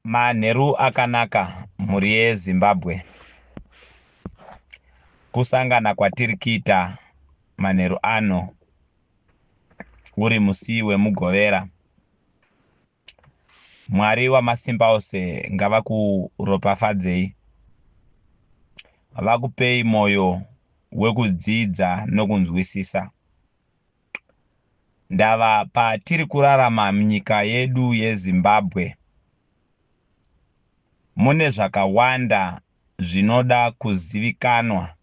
Manheru akanaka mhuri yeZimbabwe. Kusangana kwatiri kuita manheru ano uri musi weMugovera. Mwari wamasimbaose ngavakuropafadzei, vakupei mwoyo wekudzidza nokunzwisisa. Ndava patiri kurarama munyika yedu yeZimbabwe mune zvakawanda zvinoda kuzivikanwa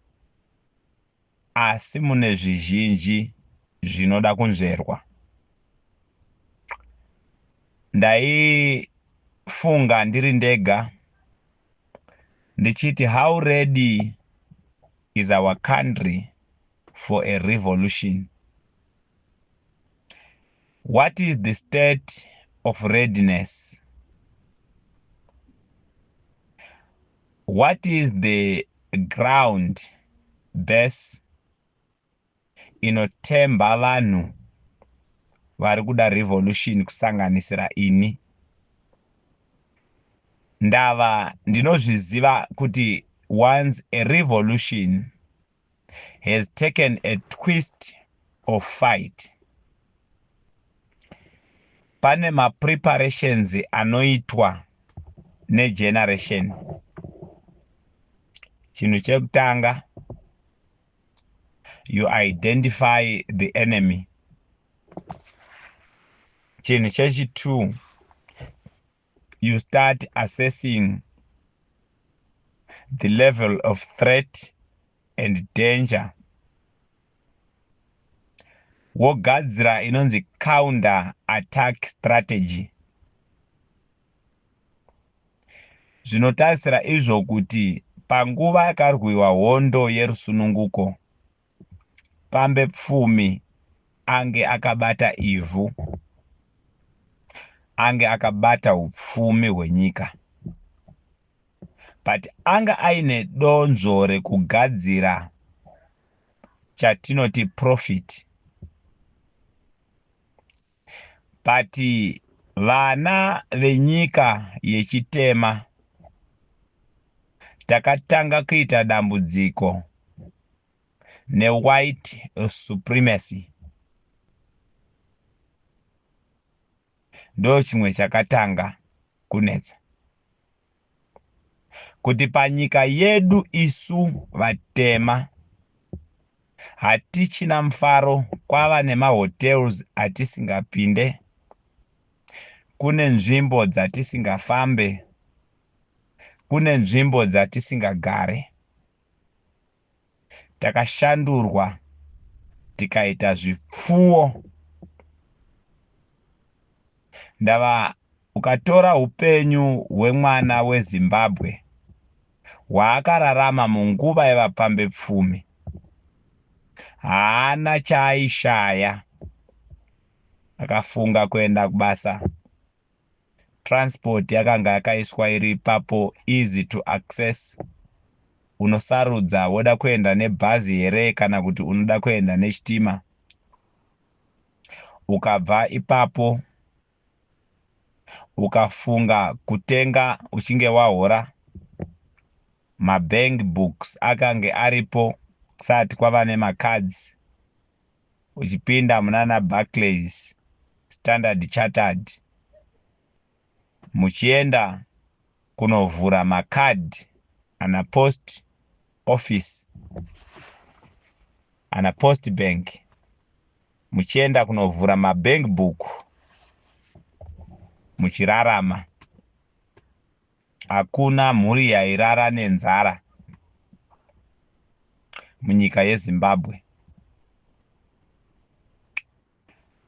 asi mune zvizhinji zvinoda kunzverwa. Ndaifunga ndiri ndega ndichiti how ready is our country for a revolution? What is the state of readiness? What is the ground base inotemba vanhu vari kuda revolution kusanganisira ini? Ndava ndinozviziva kuti once a revolution has taken a twist of fight, pane mapreparations anoitwa negeneration. Chinhu chekutanga, you identify the enemy. Chinhu chechi2, you start assessing the level of threat and danger, wogadzira inonzi counter attack strategy. Zvinotarisira izvo kuti panguva yakarwiwa hondo yerusununguko, pambe pfumi ange akabata ivhu, ange akabata upfumi hwenyika, but anga aine donzvo rekugadzira chatinoti profit. But vana venyika yechitema takatanga kuita dambudziko newhite supremacy. Ndo chimwe chakatanga kunetsa kuti panyika yedu isu vatema hatichina mufaro. Kwava nemahotels atisingapinde, kune nzvimbo dzatisingafambe, kune nzvimbo dzatisingagare. Takashandurwa tikaita zvipfuwo. Ndava ukatora upenyu hwemwana weZimbabwe hwaakararama munguva yevapambe pfumi, haana chaaishaya. Akafunga kuenda kubasa, transport yakanga yakaiswa iri ipapo, easy to access. Unosarudza woda kuenda nebhazi here kana kuti unoda kuenda nechitima. Ukabva ipapo ukafunga kutenga uchinge wahora, mabank books akange aripo kusati kwava nemacards. Uchipinda munana Barclays, Standard Chartered, muchienda kunovhura makadhi ana post office, ana Post Bank, muchienda kunovhura mabank book, muchirarama. Hakuna mhuri yairara nenzara munyika yeZimbabwe.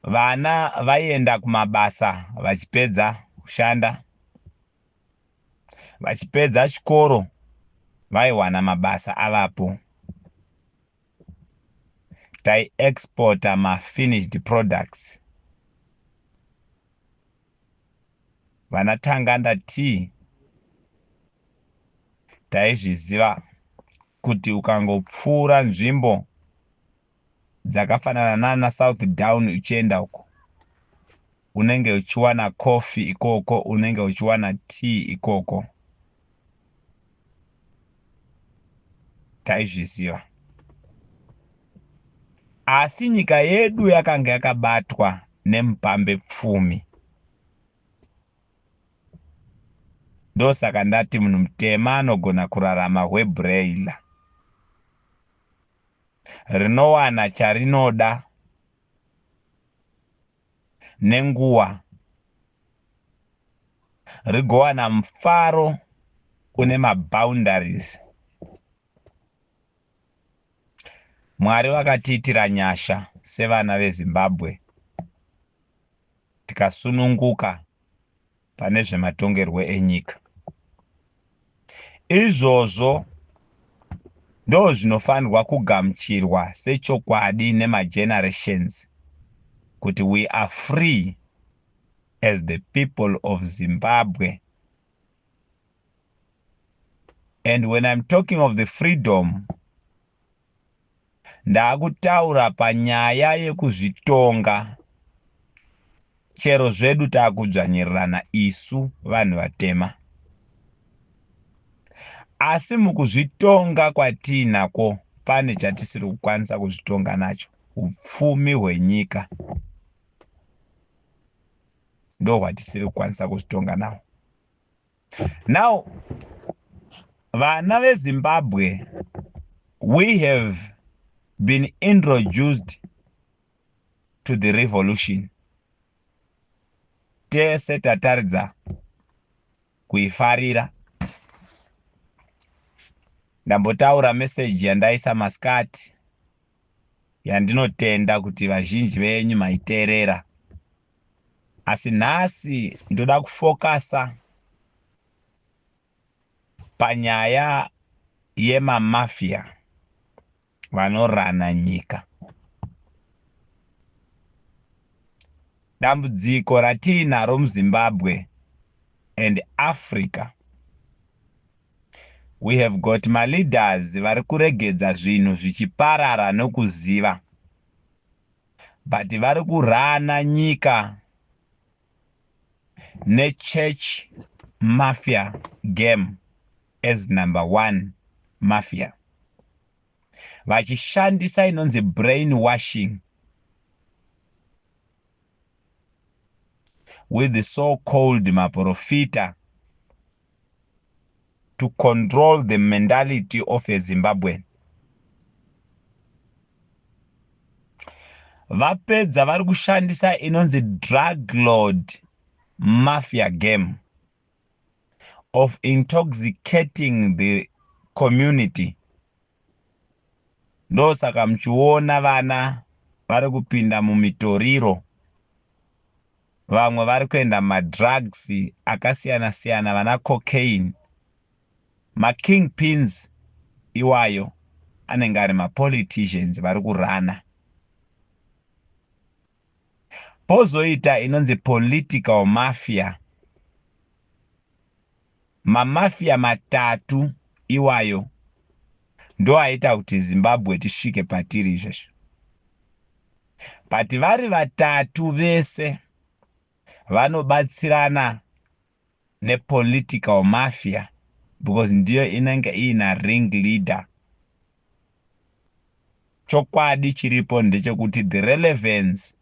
Vana vaienda kumabasa vachipedza kushanda, vachipedza chikoro vaiwana mabasa avapo. Taiexporta mafinished products. Vana Tanganda Tea, taizviziva kuti ukangopfuura nzvimbo dzakafanana nana South Down uchienda uko, Unenge uchiwana coffee ikoko, unenge uchiwana tea ikoko. Taizviziva. Asi nyika yedu yakanga yakabatwa nemupambe pfumi. Ndosaka ndati munhu mutema anogona kurarama hwebraille. Rinowana charinoda nenguva, rigowana mufaro une maboundaries. Mwari vakatiitira nyasha sevana veZimbabwe, tikasununguka pane zvematongerwo enyika. Izvozvo ndo zvinofanirwa kugamuchirwa sechokwadi nemagenerations kuti we are free as the people of Zimbabwe. And when I'm talking of the freedom, ndaakutaura panyaya yekuzvitonga. Chero zvedu taakudzvanyirirana isu vanhu vatema, asi mukuzvitonga kwatiinako pane chatisiri kukwanisa kuzvitonga nacho. Upfumi hwenyika ndo hwatisiri kukwanisa kuzvitonga nawo. Now, vana veZimbabwe, we have been introduced to the revolution. Tese tataridza kuifarira. Ndambotaura meseji yandaisa masikati, yandinotenda kuti vazhinji venyu maiteerera, asi nhasi ndoda kufokasa panyaya yemamafia vanorana nyika. Dambudziko ratiinaro muZimbabwe and Africa, we have got maleaders vari kuregedza zvinhu zvichiparara nokuziva, but vari kurana nyika nechurch mafia game as number one mafia, vachishandisa inonzi brain washing with the so called maprofita to control the mentality of a Zimbabwean. Vapedza, vari kushandisa inonzi drug lord mafia game of intoxicating the community. Ndosaka muchiona vana vari kupinda mumitoriro, vamwe vari kuenda madrugs akasiyana-siyana, vana cocaine. Making pins iwayo anenge ari mapoliticians vari kurana. Pozoita inonzi political mafia. Mamafia matatu iwayo ndo aita kuti Zimbabwe tisvike patiri izvezvo, but vari vatatu vese vanobatsirana nepolitical mafia because ndiyo inenge iina ring leader. Chokwadi chiripo ndechekuti the relevance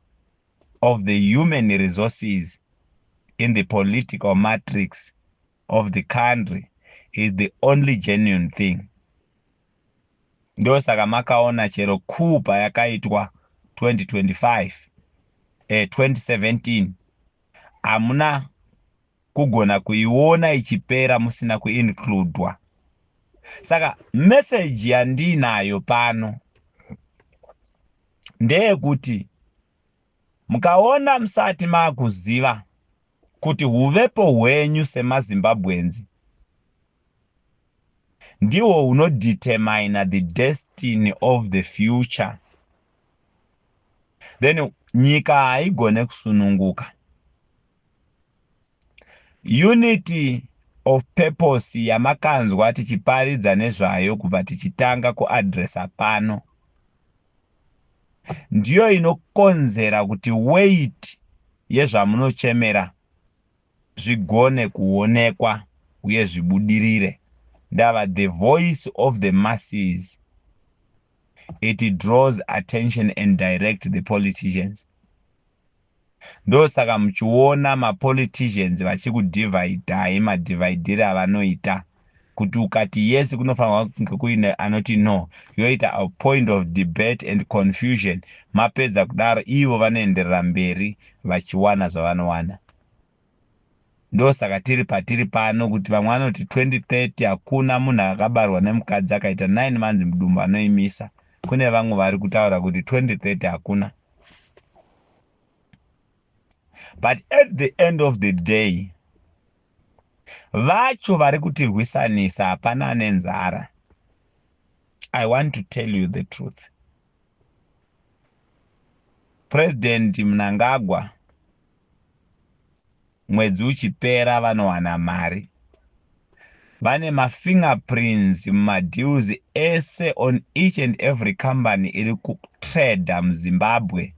of the human resources in the political matrix of the country is the only genuine thing. Ndosaka makaona chero coup payakaitwa 2025, 2017, hamuna kugona kuiona ichipera musina kuincludwa. Saka meseji yandiinayo pano ndeyekuti mukaona musati maakuziva kuti huvepo hwenyu semaZimbabweans ndihwo hunodetermina the destiny of the future, then nyika haigone kusununguka. Unity of purpose yamakanzwa tichiparidza nezvayo kubva tichitanga kuadresa pano ndiyo inokonzera kuti weight. yezvamunochemera zvigone kuonekwa uye zvibudirire. Ndava the voice of the masses, it draws attention and direct the politicians. Ndosaka muchiona mapoliticians vachikudhivhaidhai madhivhaidhire avanoita, kuti ukati yes kunofanirwa kunge kuine anoti no, yoita a point of debate and confusion. Mapedza kudaro, ivo vanoenderera mberi vachiwana zvavanowana. Ndosaka tiri patiri pano, kuti vamwe vanoti 2030 hakuna munhu akabarwa nemukadzi akaita 9 months mudumbu anoimisa. Kune vamwe vari kutaura kuti 2030 hakuna, but at the end of the day, vacho vari kutirwisanisa hapana ane nzara. I want to tell you the truth. President Mnangagwa, mwedzi uchipera vanowana mari. Vane mafingerprints mumadeals ese on each and every company iri kutrada muZimbabwe,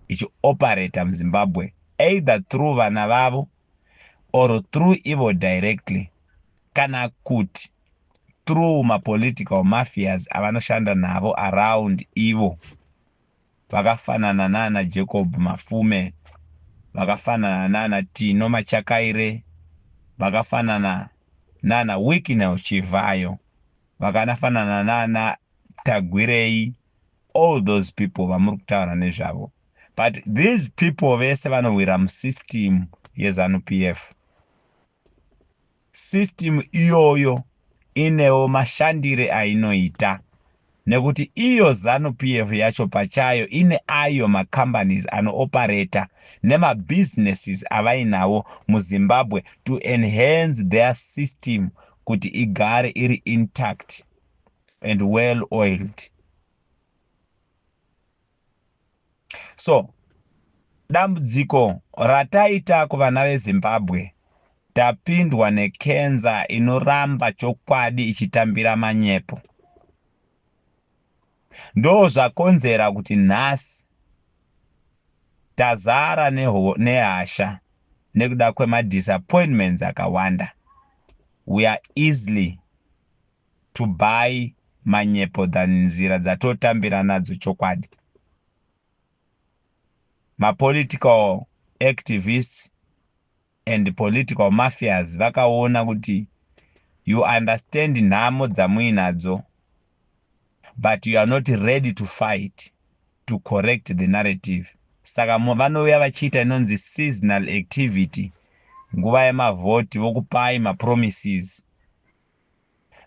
ichioperata muZimbabwe, either through vana vavo or through ivo directly, kana kuti through mapolitical mafias avanoshanda navo around ivo, vakafanana nana Jacob Mafume, vakafanana nana Tino Machakaire, vakafanana nana Wicknell Chivayo, vakanafanana nana Tagwirei, all those people vamuri kutaura nezvavo. But these people vese vanowira musystem yeZANU PF. System iyoyo inewo mashandire ainoita, nekuti iyo ZANU PF yacho pachayo ine ayo macompanies anooperata nemabusinesses avainawo muZimbabwe to enhance their system kuti igare iri intact and well oiled. So dambudziko rataita kuvana veZimbabwe, tapindwa nekenza inoramba chokwadi ichitambira manyepo. Ndo zvakonzera kuti nhasi tazara nehasha nekuda kwemadisappointments akawanda. We are easily to buy manyepo than nzira dzatotambira nadzo chokwadi. Mapolitical activists and political mafias vakaona kuti you understand nhamo dzamuinadzo, but you are not ready to fight to correct the narrative. Saka vanouya vachiita inonzi seasonal activity. Nguva yemavhoti vokupai mapromises,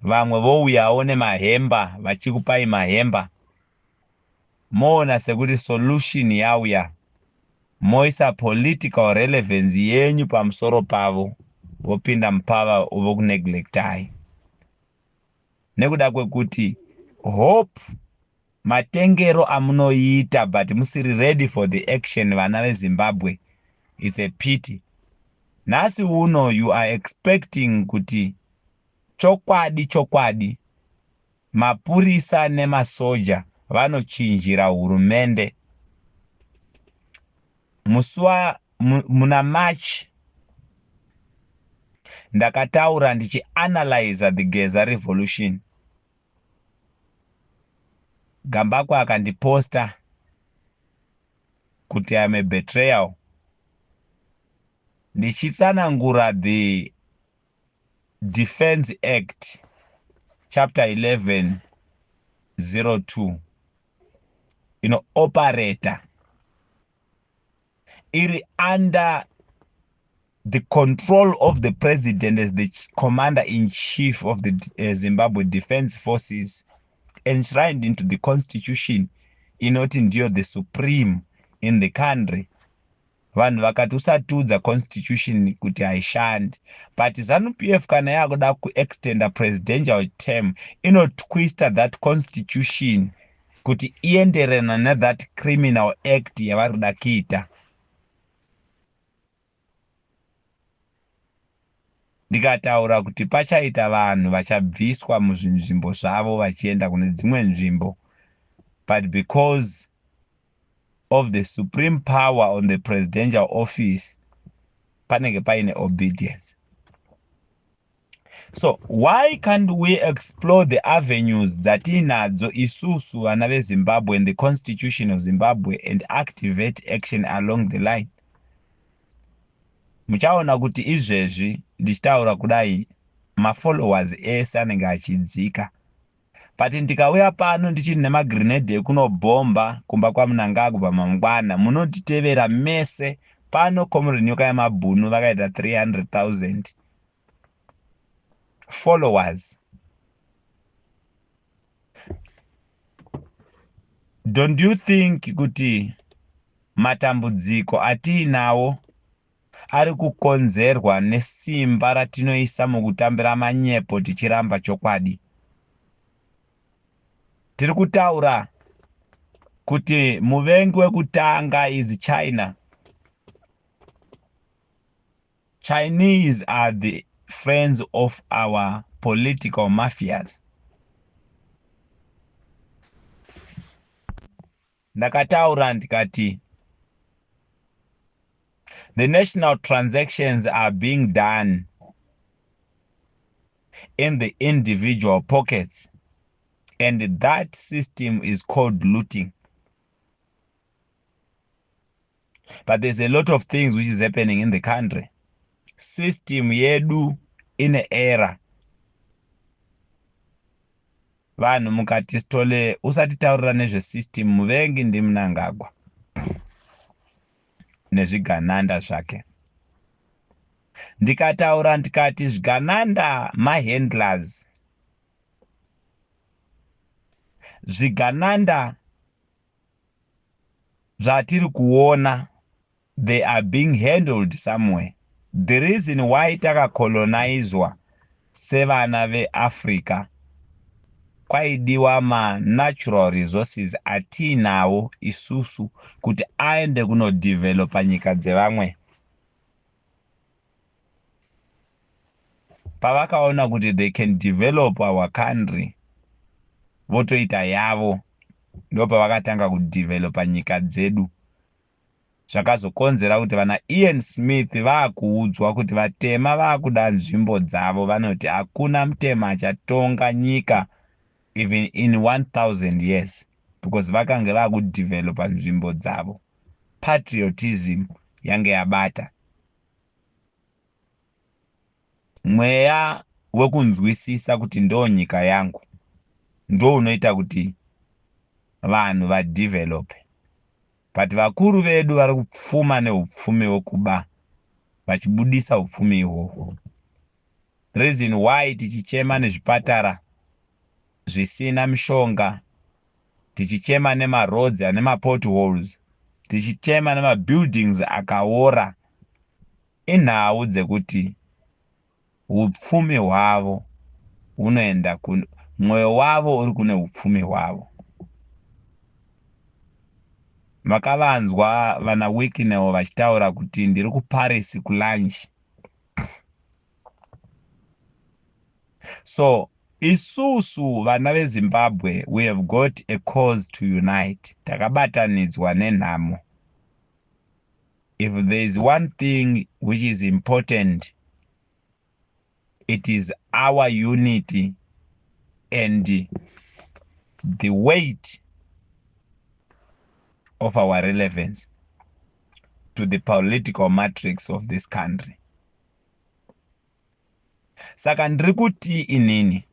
vamwe vouyawo nemahemba, vachikupai mahemba, moona sekuti solution yauya, moisa political relevance yenyu pamusoro pavo, vopinda mupower, vokuneglectai nekuda kwekuti hope matengero amunoita, but musiri ready for the action. Vana veZimbabwe, it's a pity. Nhasi uno you are expecting kuti chokwadi chokwadi mapurisa nemasoja vanochinjira hurumende. Musi muna March ndakataura ndichianalyza the Geza revolution. Gambakwe akandiposta kuti am a betrayal, ndichitsanangura the Defense Act, chapter 1102, inooperata iri under the control of the president as the commander in chief of the Zimbabwe Defense Forces, enshrined into the constitution, inoti ndiyo the supreme in the country. Vanhu vakati usatiudza constitution kuti haishandi, but ZANU PF kana yakuda kuextenda presidential term, inotwista that constitution kuti ienderana nethat criminal act yavari kuda kuita. Ndikataura kuti pachaita vanhu vachabviswa muzvinzvimbo zvavo vachienda kune dzimwe nzvimbo, but because of the supreme power on the presidential office, panenge paine obedience. So why can't we explore the avenues dzatiinadzo isusu vana veZimbabwe and the Constitution of Zimbabwe and activate action along the line? Muchaona kuti izvezvi ndichitaura kudai, mafollowers ese anenge achidzika, but ndikauya pano ndichiri nemagrenade ekunobhomba kumba kwaMnangagwa mangwana, munotitevera mese pano. Comrade Nyoka Yamabhunu vakaita 300 000 followers. Don't you think kuti matambudziko atiinawo ari kukonzerwa nesimba ratinoisa mukutambira manyepo tichiramba chokwadi? Tiri kutaura kuti muvengi wekutanga is China. Chinese are the friends of our political mafias. Ndakataura ndikati the national transactions are being done in the individual pockets, and that system is called looting. But there's a lot of things which is happening in the country. System yedu ine error. Vanhu mukati, "Sithole, usatitaurira nezvesystem," muvengi ndiMnangagwa nezvigananda zvake. Ndikataura ndikati zvigananda mahandlers, zvigananda zvatiri kuona, they are being handled somewhere. The reason why takacolonizwa sevana veAfrica, kwaidiwa manatural resources atiinawo isusu kuti aende kunodevelopa nyika dzevamwe. Pavakaona kuti they can develop our country, votoita yavo, ndo pavakatanga kudevelopa nyika dzedu. Zvakazokonzera kuti vana Ian Smith vaakuudzwa kuti vatema vaakuda nzvimbo dzavo, vanoti hakuna mutema achatonga nyika even in 1000 years, because vakange vaakudevelopa nzvimbo dzavo. Patriotism yange yabata mweya wekunzwisisa kuti ndo nyika yangu, ndo unoita kuti vanhu vadevelope. But vakuru vedu vari kupfuma neupfumi hwekuba, vachibudisa upfumi ihwohwo. Reason why tichichema nezvipatara zvisina mishonga, tichichema nemaroads ane mapotholes, tichichema nemabuildings akaora, inhau dzekuti upfumi hwavo hunoenda, mwoyo wavo uri kune upfumi hwavo. Makavanzwa vana Wicknell vachitaura kuti ndiri kuParis kulunch. So isusu vana veZimbabwe, we have got a cause to unite. Takabatanidzwa nenhamo. If there is one thing which is important, it is our unity and the weight of our relevance to the political matrix of this country. Saka ndiri kuti inini,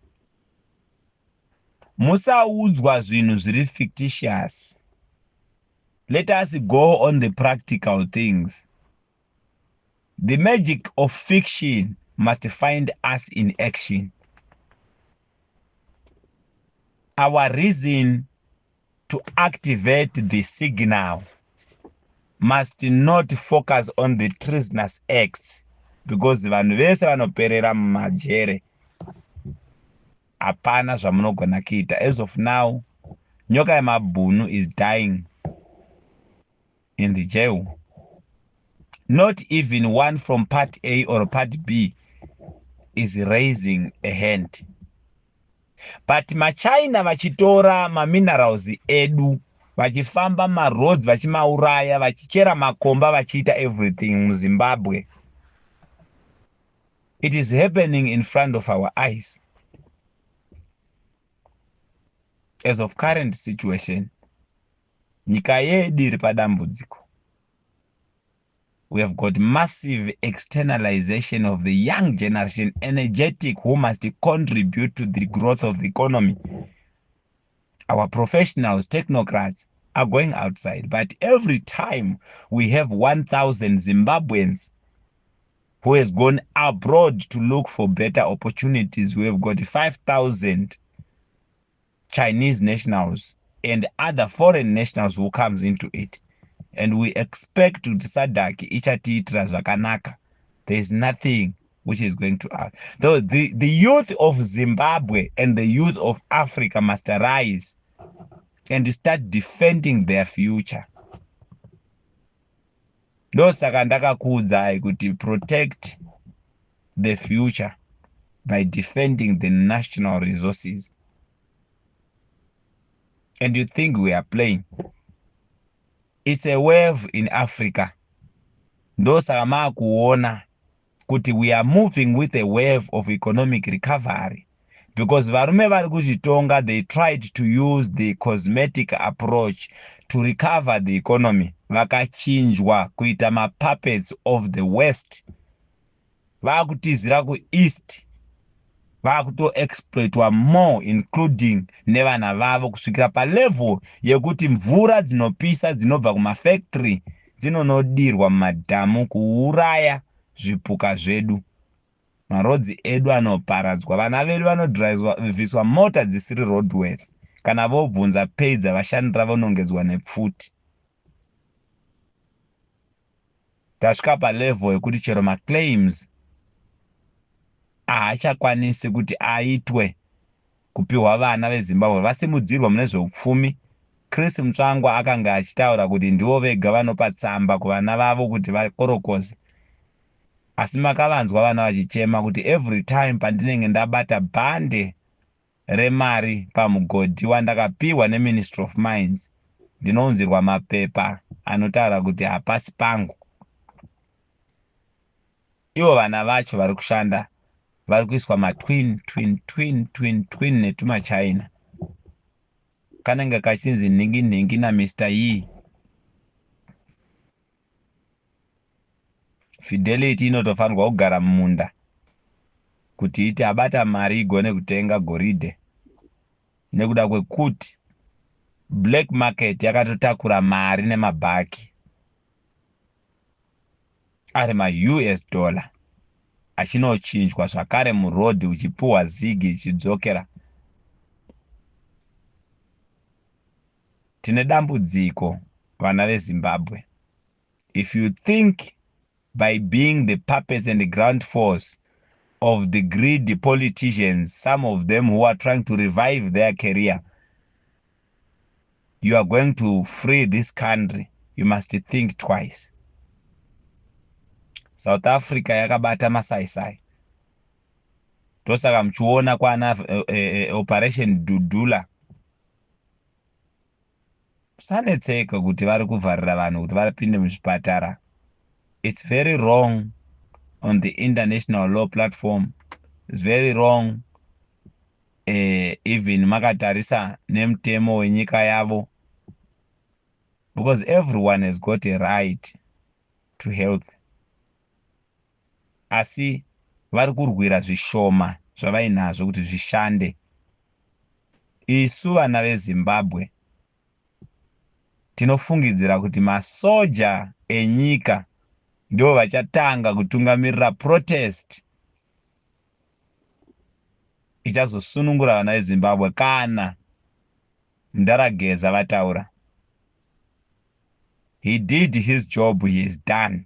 musaudzwa zvinhu zviri fictitious. Let us go on the practical things. The magic of fiction must find us in action. Our reason to activate the signal must not focus on the treasonous acts, because vanhu vese vanoperera mumajere, hapana zvamunogona kuita. As of now, Nyoka Yemabhunu is dying in the jail. Not even one from part A or part B is raising a hand, but maChina vachitora maminerals edu. Vachifamba maroads, vachimauraya, vachichera makomba, vachiita everything muZimbabwe. It is happening in front of our eyes. As of current situation, nyika yedu iri padambudziko. We have got massive externalization of the young generation, energetic, who must contribute to the growth of the economy. Our professionals, technocrats, are going outside. But every time we have 1,000 Zimbabweans who has gone abroad to look for better opportunities, we have got 5,000 Chinese nationals and other foreign nationals who comes into it. And we expect kuti SADC ichatiitira zvakanaka. There is nothing which is going to happen. Though the youth of Zimbabwe and the youth of Africa must arise and start defending their future. Ndosaka ndakakuudzai kuti protect the future by defending the national resources. And you think we are playing. It's a wave in Africa. Ndosaka maakuona kuti we are moving with a wave of economic recovery, because varume vari kuzvitonga, they tried to use the cosmetic approach to recover the economy. Vakachinjwa kuita mapuppets of the West. Vaakutizira kuEast, vaakutoexploitwa more, including nevana vavo, kusvikira palevel yekuti mvura dzinopisa dzinobva kumafactory dzinonodirwa mumadhamu kuuraya zvipuka zvedu. Maroads edu anoparadzwa, vana vedu vanodhiraivhiswa mota dzisiri roadworthy. Kana vobvunza pay dzavashandira, vonongedzwa nepfuti. Tasvika palevel yekuti chero maclaims haachakwanisi kuti aitwe kupiwa vana veZimbabwe vasimudzirwa mune zveupfumi. Chris Mutsvangwa akanga achitaura kuti ndivo vega vanopa tsamba kuvana vavo kuti vakorokoze, asi makavanzwa vana vachichema kuti every time pandinenge ndabata bhande remari pamugodhi wandakapiwa neMinistry of Mines, ndinounzirwa mapepa anotaura kuti hapasi pangu. Ivo vana vacho vari kushanda vari kuiswa matwin, twin, twin, twin, twin netumachina kanenge kachinzi nhingi nhingi naMr Yi. Fidelity inotofanirwa kugara mumunda kuti iti abata mari igone kutenga goridhe, nekuda kwekuti black market yakatotakura mari nemabhaki ari maUS dollar achinochinjwa zvakare murodhi, uchipiwa zigi ichidzokera. Tine dambudziko, vana veZimbabwe. If you think by being the puppets and the ground force of the greedy politicians, some of them who are trying to revive their career, you are going to free this country, you must think twice. South Africa yakabata masaisai, ndosaka muchiona kwana Operation Dudula. Musanetseka kuti vari kuvharira vanhu kuti vapinde muzvipatara. It's very wrong on the international law platform. It's very wrong, even makatarisa nemutemo wenyika yavo, because everyone has got a right to health. Asi vari kurwira zvishoma zvavainazvo kuti zvishande. Isu vana veZimbabwe tinofungidzira kuti masoja enyika ndo vachatanga kutungamirira protest ichazosunungura vana veZimbabwe kana Mudhara Geza vataura. He did his job, he is done.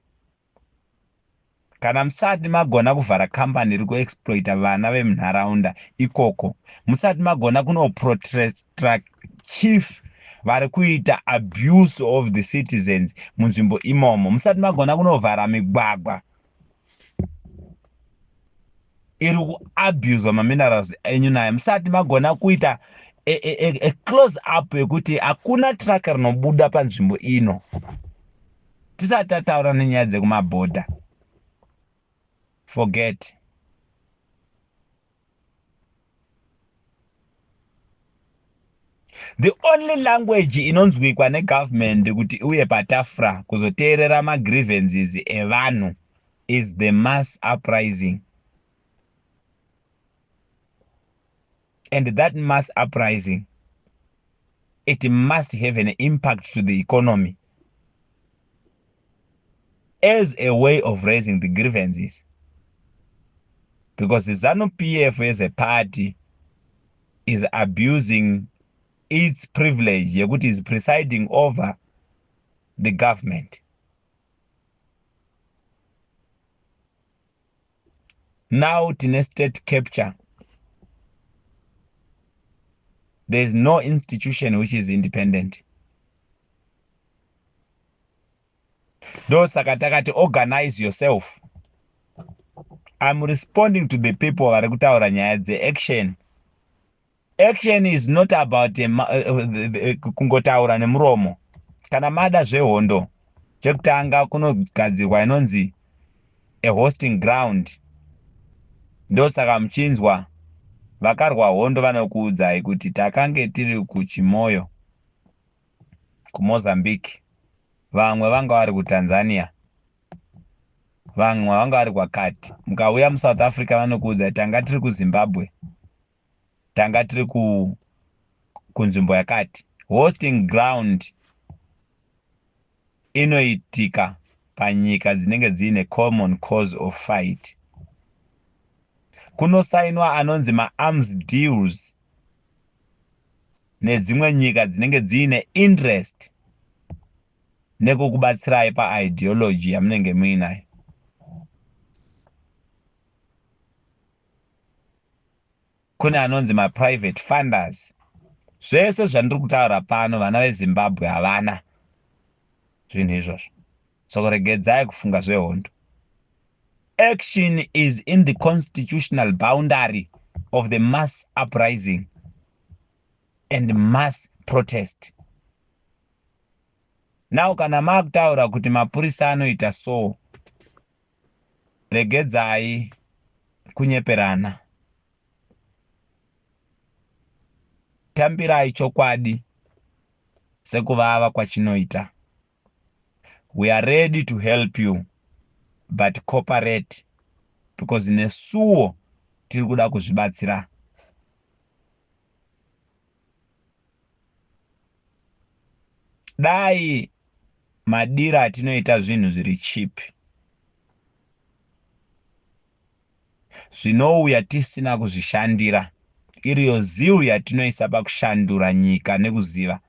Kana musati magona kuvhara kambani iri kuexploita vana vemunharaunda ikoko, musati magona kunoprotesta chief vari kuita abuse of the citizens munzvimbo imomo, musati magona kunovhara migwagwa iri kuabuswa maminerals enyu nayo, musati magona kuita a close up yekuti hakuna truck rinobuda panzvimbo ino tisati tataura nenyaya dzekumabhodha. Forget. The only language inonzwikwa negovernment kuti iuye patafura kuzoteerera magrievances evanhu is the mass uprising. And that mass uprising, it must have an impact to the economy as a way of raising the grievances. Because the ZANU-PF as a party is abusing its privilege yekuti is presiding over the government. Now tine state capture. There is no institution which is independent. Ndosaka takati organize yourself. I'm responding to the people vari kutaura nyaya dzeaction. Action is not about kungotaura nemuromo. Kana mada zvehondo, chekutanga kunogadzirwa inonzi a hosting ground. Ndosaka muchinzwa vakarwa hondo vanokuudzai kuti takange tiri kuChimoyo, kuMozambique, vamwe vanga vari kuTanzania, vamwe vanga vari kwakati. Mukauya muSouth Africa vanokuudzai tanga tiri kuZimbabwe, tanga tiri kunzvimbo yakati. Hosting ground inoitika panyika dzinenge dziine common cause of fight. Kunosainwa anonzi maarms deals nedzimwe nyika dzinenge dziine interest nekukubatsirai paideology yamunenge muinayo. Kune anonzi maprivate funders. Zvese zvandiri kutaura pano vana veZimbabwe havana zvinhu izvozvo. Saka regedzai kufunga zvehondo. Action is in the constitutional boundary of the mass uprising and mass protest. Now kana makutaura kuti mapurisa anoita so, regedzai kunyeperana. Tambirai chokwadi sekuvava kwachinoita. We are ready to help you, but cooperate, because nesuwo tiri kuda kuzvibatsira. Dai madira atinoita zvinhu zviri cheap, zvinouya tisina kuzvishandira, iriyo zeal yatinoisa pakushandura nyika nekuziva.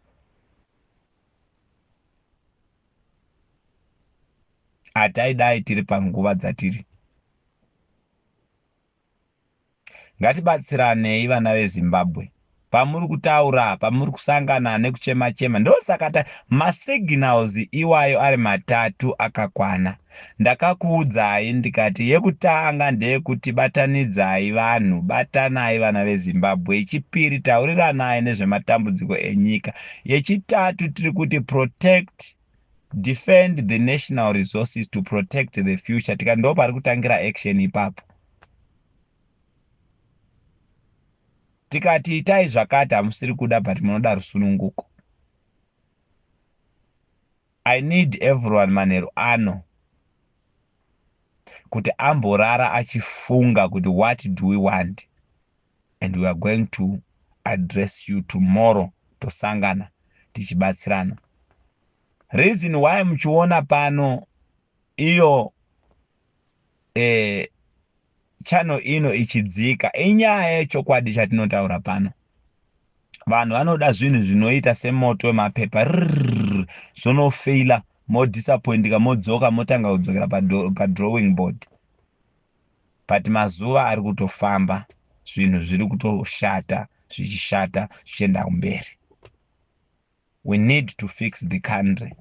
Hataidai tiri panguva dzatiri. Ngatibatsiranei vana veZimbabwe. Pamuri kutaura, pamuri kusangana nekuchema-chema, ndosaka masignals iwayo ari matatu akakwana. Ndakakuudzai ndikati yekutanga ndeyekuti batanidzai vanhu, batanai vana veZimbabwe. Yechipiri, tauriranai nezvematambudziko enyika. Yechitatu, tiri kuti protect, defend the national resources to protect the future. Tika ndo pari kutangira action ipapo. Tikati itai zvakati, hamusiri kuda, but munoda rusununguko. I need everyone manheru ano kuti amborara achifunga kuti what do we want, and we are going to address you tomorrow. Tosangana tichibatsirana. Reason why muchiona pano iyo channel ino ichidzika inyaya yechokwadi chatinotaura pano. Vanhu vanoda zvinhu zvinoita semoto wemapepa, zvonofeila, modisappointika, modzoka, motanga kudzokera padrawing board. But mazuva ari kutofamba, zvinhu zviri kutoshata, zvichishata zvichienda kumberi. We need to fix the country.